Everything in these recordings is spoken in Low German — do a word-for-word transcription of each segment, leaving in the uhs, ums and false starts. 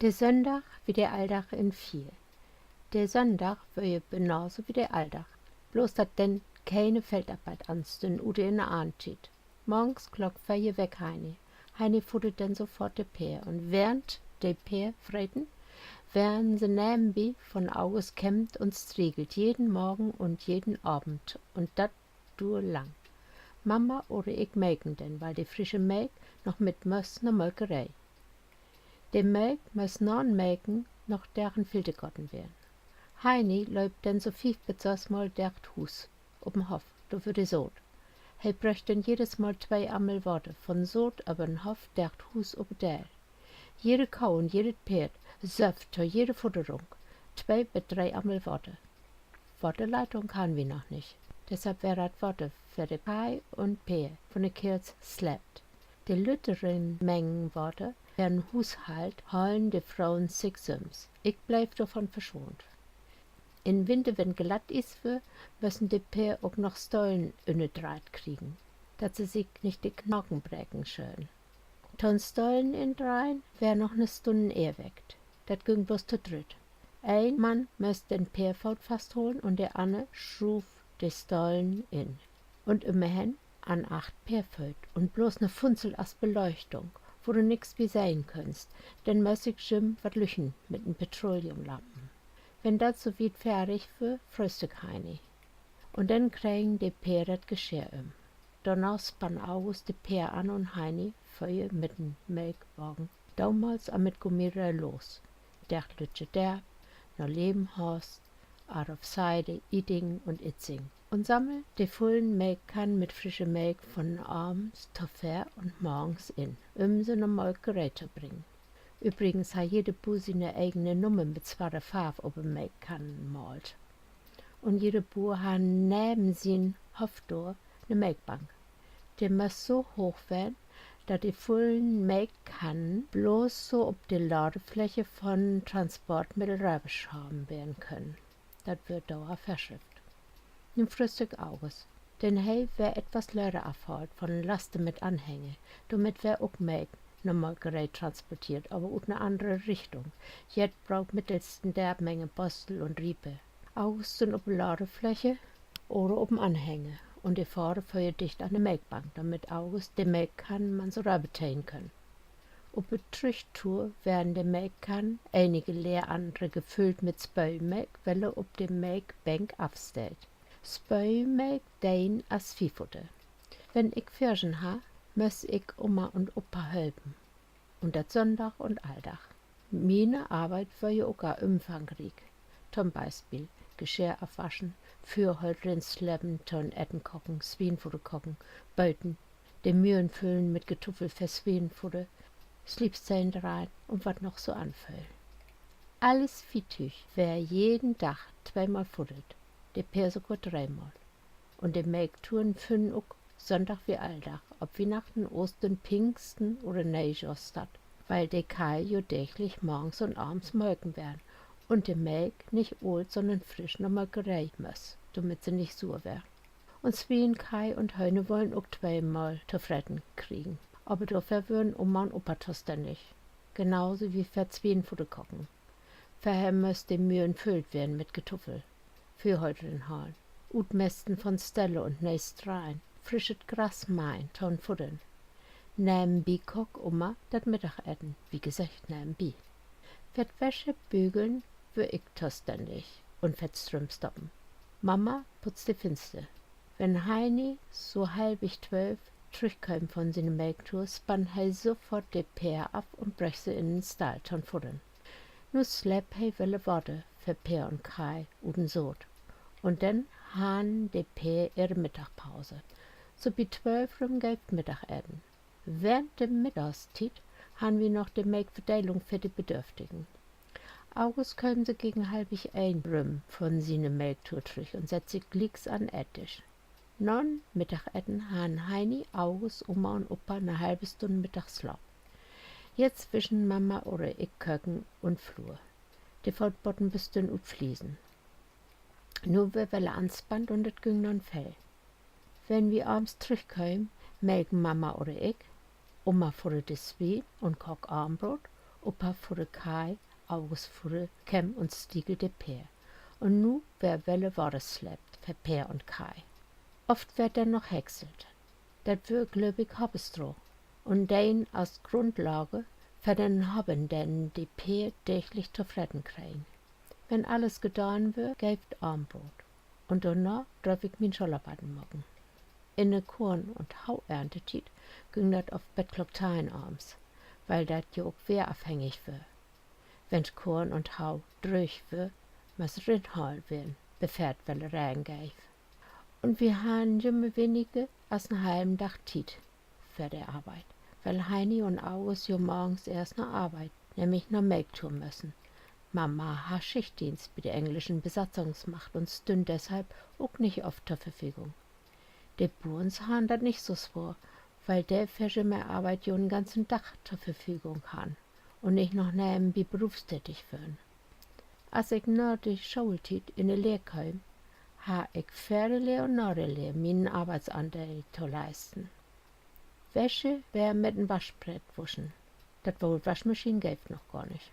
De Sönndag wie de Alldag in Veer. De Sönndag wöör je genau so wie de Alldag, blots dat denn kene Feldarbeit anstünn, uter in de Arnttiet. Morgens Klock veer weck Heini. Heini fuddert denn sofort de Peer, un während de Peer freten, weern se nevenbi von August kämmt un striegelt, jeden Morgen un jeden Avend, un dat duer lang. Mama oder ik melken denn, wiel de frische Melk noch mit möss na Molkeree. De Melk möss na'n Melken noch dörch en Filter goten weern. Heini lööp denn so fief bit söss Mal dörch't Huus, op 'n Hoff, dor wöör de saat. He bröcht denn jedes Mal twee Ammel Water von Saat över 'n Hoff dörch't Huus op de Deel. Jede Koh un jedet Peerd söff to jede Fudderung twee bit dree Ammel Water. Waterleitung harrn wi noch nich. Deshalb weer dat Water för de Kai un Peer von de Keerls sleppt. De lütteren Mengen Water för 'n Huushalt hollen de Froens sik sülms. Ik bleev dorvon verschont. In Winter, wenn Glatties wöör, mössen de Peer ok noch Stollen ünnerdreiht kriegen, dat se sik nich de Knaken breken schöölt. To'n Stollen indreihen weer noch 'ne Stünn Ehrweck. Dat güng blots to drütt. Een Mann möss den Peerfoot fastholen un de anner schruuv de Stollen in. Un ümmerhen, an acht Peerfööt un blots 'ne Funzel as Belüchtung, wo du nix bi sehn kunnst, denn möss ik jüm wat lüchten mit en Petroleumlampen. Wenn dat so wiet ferrig wöör, fröhstück Heini. Un denn kregen de Peer dat Geschirr üm. Dorna spann August de Peer an un Heini föhr mit en Melkwagen, domals al mit Gummirad, los. Dörch lüttje Dörp, na Levenhorst, Adolfsheide, Idingen un Itzingen un sammel de vullen Melkkannen mit frische Melk von avends tovör un morgens in, üm se na Molkeree to bringen. Übrigens harr jede Buur siene egene Nummer mit swarte Farv op de Melkkannen maalt. Un jede Buur harr neven sien Hoffdoor 'ne Melkbank. De möss so hooch ween, dat de vullen Melkkannen blots so op de Ladefläche von Transportmiddel röverschaven weern können. Dat wöör dor Vörschrift. Nu fröhstück August. Denn he weer etwas lörder afhaalt von Laster mit Anhänger. Dormit weer ok Melk na Molkeree transporteert, aver ut 'ne annere Richtung. Jet brook mittels den Dörp Mengenbostel un Riepe. August stünn op de Ladefläche oder op en Anhänger un de Fohrer föhr dicht an de Melkbank, dormit August de Melkkannen man so rövertehn kunn. Op de Trüchtour weern de Melkkannen, enige leer, annere gefüllt mit Spöölmelk, wedder op de Melkbänk afstellt. Spöölmelk deen as Viehfutter. Wenn ik Ferien harr, möss ik Oma un Opa helpen. Un dat Sönndag un Alldag. Miene Arbeit wöör je ok gar ümfangriek. To'n Bispeel Geschirr afwaschen, Füerholt rinsleppen, to'n Eten koken, Swienfudder koken, böten, de Müren füllen mit Getuffel för Swienfudder, Sliepsteen dreihen un wat noch so anföll. Alles Veehtüüg weer jeden Dag tweemal fuddert, de Peer sogor dreemal. Un de Melkturen fünnen ok Sönndag wie Alldag, op Wiehnachten, Oostern, Pingsten oder Neejohr statt, wiel de Kai jo däglich morgens un avends molken weern un de Melk nich oolt, sonnern frisch na Molkeree möss, dormit se nich suer weer. Un Swien, Kai un Höhner wullen ok tweemal to freten kriegen, aver dorför wören Oma un Opa tostännig, genau so wie för Swienfudder koken. Vörher möss de Müren füllt weern mit Getuffel, Füerholt rinhalen, utmesten von Ställe un nee streien, frischet Gras meihen to'n Fuddern. Nevenbi kook Oma dat Middageten, wie geseggt, nevenbi. För't Wäschebügeln wöör ik tostännig un för't Strümpstoppen. Mama putzt de Finster. Wenn Heini so halvig twölf trüchkööm von siene Melktour, spann he sofort de Peer af un bröch se in den Stall to'n Fuddern. Nu slepp he wedder Water för Peer un Kai ut den Saat. Un denn harrn de Peer ehre Middagpause. So bi twölf rüm geev 't Middageten. Während de Middagstiet harrn wi noch de Melkverdelung för de Bedürftigen. August kööm so gegen halvig een rüm von siene Melktour trüch un sett sik glieks an Eetdisch. Na'n Middageten harrn Heini, August, Oma un Opa 'ne halve Stünn Middagsslaap. Jetzt wischen Mama oder ik Köken un Flur. De Footbodden bestünn ut Fliesen. Nu weer wedder anspannt un dat güng na'n Feld. Wenn wi avends trüchkömen, melken Mama oder ik, Oma fudder de Swien un kook Avendbroot, Opa vör de Kai, August vör de Kemm un stiegelt de Peer. Un nu weer welle Water sleppt för Peer un Kai. Oft weer denn noch häckselt. Dat wöör, glööv ik, Hobbestroh. Un deen as Grundlage för den Hobben, den de Peer däglich to freten kregen. Wenn alles gedaan wöör, geev 't Avendbroot. Un dorna dröff ik mien Schoolarbeiden maken. In de Koorn- un Hauerntiet güng dat oft bet Klock teihn avends, wiel dat ja ok weerafhängig wöör. Wenn 't Koorn un Hau dröög wöör, muss rinhaalt weern, bevör 't welle Regen geev. Un wi harrn jümmer weniger as en halven Dag Tiet för de Arbeit, wiel Heini un August jo morgens eerst na Arbeit, nämlich na Melktour müssen. Mama harr Schichtdeenst bi de englischen Besatzungsmacht un stünn deshalb ok nich oft to Verfügung. De Buurns harrn dat nich so swoor, wiel de för jümehr Arbeit jo en ganzen Dag to Verfügung harrn un nich noch nevenbi berufstätig wören. As ik na de Schooltiet in de Lehr keem, harr ik vör de Lehr un na de Lehr mienen Arbeitsandeel to leisten. Wäsche weer mit en Waschbrett wuschen. Dat Woort Waschmaschien geev 't noch gor nich.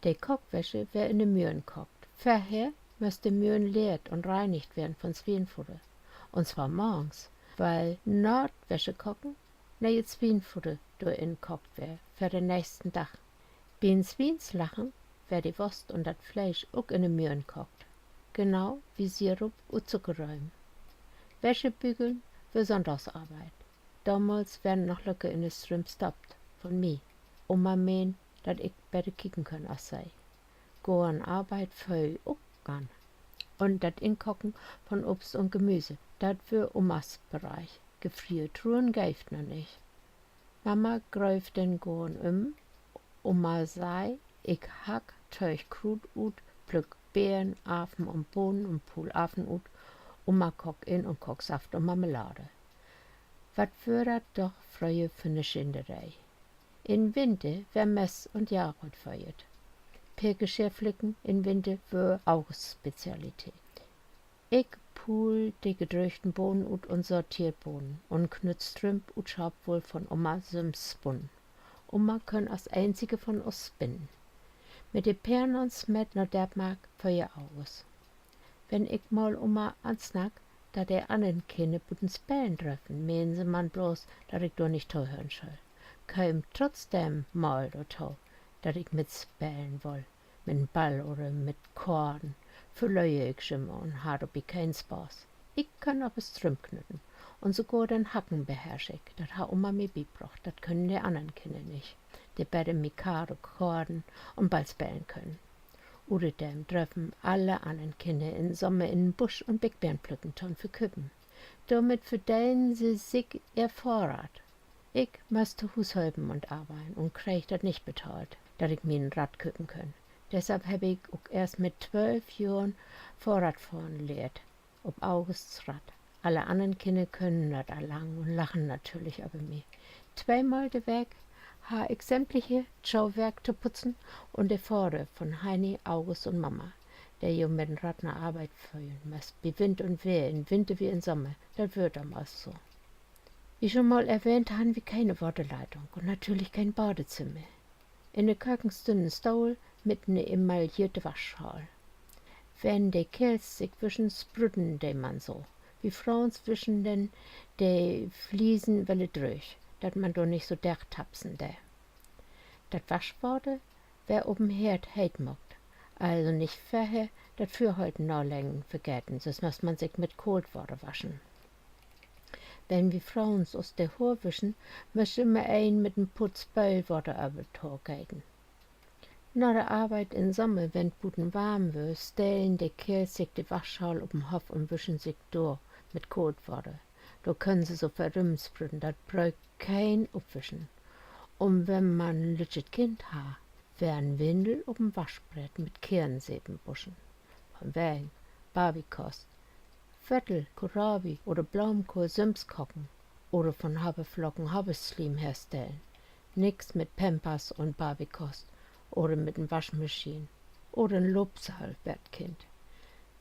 De Kockwäsche weer in de Müren kockt. Vörher muss de Müren leert un reinigt weern von Swienfudder. Un zwar morgens, wiel na 't Wäschekocken nee'et Swienfudder dorin kockt weer för den nächsten Dag. Bi'n Swienslachen weer de Wost un dat Fleesch ok in de Müren kockt, genau wie Sirup ut Zuckerröven. Wäschebügeln weer Sönndagsarbeit. Domals weern noch Löcker in de Strümp stoppt von mi. Oma meen, dat ik beter kieken könn as se. Goornarbeit föll ok an. Un dat Inkocken von Obst un Gemüse, dat weer Omas Bereich. Gefriertruhen geev 't noch nich. Mama grööv den Goorn üm. Oma sei, ik hack, töög Kruut ut, plück Beern, Aven un Bohnen un puul Aven ut. Oma kock in un kock Saft un Marmelade. Wat wöör dat doch fröher för 'ne Schinderee. In Winter weer Mess un Jagolt föhrt. Peergeschirr flicken in Winter wöör Augusts Spezialität. Ik puul de gedröögten Bohnen ut un sorteer Bohnen un knütt Strümp ut Schaapwull von Oma sülvst spunnen. Oma könn as eenzige von us spinnen. Mit de Peer na'n Smett na Dörpmark för August. Wenn ik mal Oma ansnack, dat de annern Kinner buten spelen dröffen, meen se man bloots, dat ik dor nich tohören schöll. Keem trotzdem mal dorto, dat ik mitspelen wull. Mit en Ball oder mit Koorten verlöör ik jümmer un harr dorbi keen Spaaß. Ik kann aver Strümp knütten un sogor den Hacken beherrsch ik. Dat harr Oma mi bibrocht. Dat können de annern Kinner nich, de beter Mikado, Koorten un Ball spelen können. Uterdem dröffen alle annern Kinner in Sommer in 'n Busch un Beckbeern plücken to'n Verköpen. Dormit verdenen se sik ehr Fohrrad. Ik muss to Huus helpen un arbeiden un kreeg dat nich betahlt, dat ik mi en Rad köpen kunn. Deshalb hebb ik ok eerst mit twölf Johren Fohrradfohren lehrt, op Augusts Rad. Alle annern Kinner können dat al lang un lachen natürlich över mi. Tweemal de Week harr ik sämtliche Schohwerk to putzen un de Fohrrööd von Heini, August un Mama, de jo mit en Rad na Arbeit föhren müss, bi Wind un Weer, in Winter wie in Sommer. Dat wöör domals so. Wie schon mal erwähnt, harrn wi kene Waterleitung un natürlich keen Badezimmer. In de Köken stünn en Stohl mit 'ne emailleerte Waschschaal. Wenn de Keerls sik wischen, sprüdden de man so. Wi Froons wischen denn de Fliesen welle dröög, dat man dor nich so dörch tapsen dee. Dat Waschwater weer op en Heerd heet maakt, also nich vörher dat Füerholt naleggen vergeten, süss muss man sik mit koolt Water waschen. Wenn wi Froons us de Hoor wischen, müss jümmer een mit en Putt Spöölwater över 't Hoor geten. Na de Arbeit in Sommer, wenn 't buten warm wöör, stellen de Keerls sik de Waschschaal op en Hoff un wischen sik dor mit koolt Water. Dor können se so veel rümsprüdden, dat bröök keen Opwischen. Un wenn man en lüttjet Kind harr, weer en Windel op en Waschbrett mit Keernsepen wuschen. Von wegen, Barbiekost. Vörtel, Kohlrabi oder Blumenkohl sülvst kocken oder von Haferflocken Hafersliem herstellen. Nix mit Pampers un Barbiekost oder mit en Waschmaschien oder en Loopsaal, weert Kind.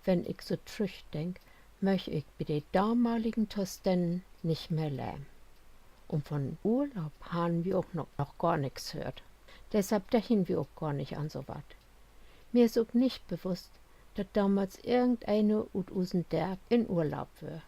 Wenn ik so trüchdenk, möch ik bi de damaligen Tostännen nich mehr leven. Un von Urlaub harrn wi ok noch, noch gor nix höört. Deshalb dächen wi ok gor nich an so wat. Mi is ok nich bewusst, dat damals irgendeen ut usen Dörp in Urlaub wöör.